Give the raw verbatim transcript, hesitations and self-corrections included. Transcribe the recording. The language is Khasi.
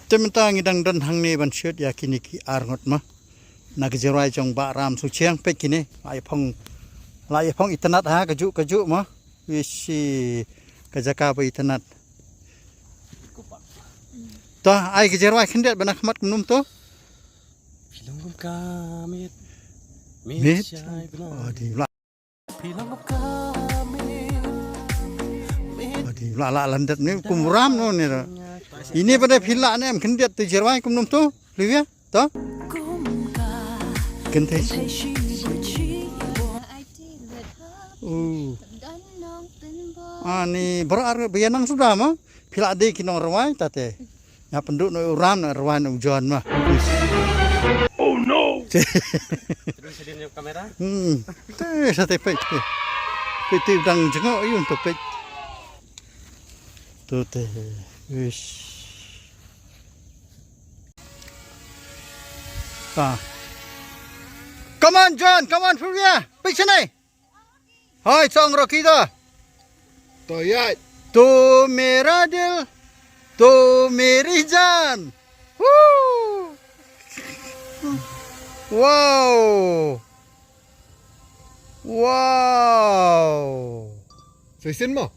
Te mynta ngi dang don hangne ban shoot ïa kine ki arngut ma. Na ka jingrwai jong Bah Ram Suchiang, peit kine. La ïa phong, la ïa phong itynnad ha, kajuh kajuh ma. Wishi, ka jaka ba itynnad. To, ai ka jingrwai khyndiat ba na khmat kumno to. Phi long kum ka miet. Miet. Miet shai bnai. Oh, di la. Phi long kum ka miet. Oh, di la la landet ni kum ram no ni ra. Ini pada phi la ne em khyndiat tu jingrwai kumno to. Livia, to. Kynthei. Uh. Ani baroh ar ba ïa nang suda ma. Phi la dei ki nongrwai ta te. Nga pynduh noh u Ram, noh rwai noh u John ma. Oh no. Terus sedin jong kamera. Hmm. Te sa te peit te. Peit te dang jngoh ïa un to peit. Tu te. Wish. Ah. Come on John, come on Fulvia. Peit sini. Hai, song Rocky da. To ïa. Tu mera dil, tu meri jaan. Woo! Wow. Wow. Seisin mo?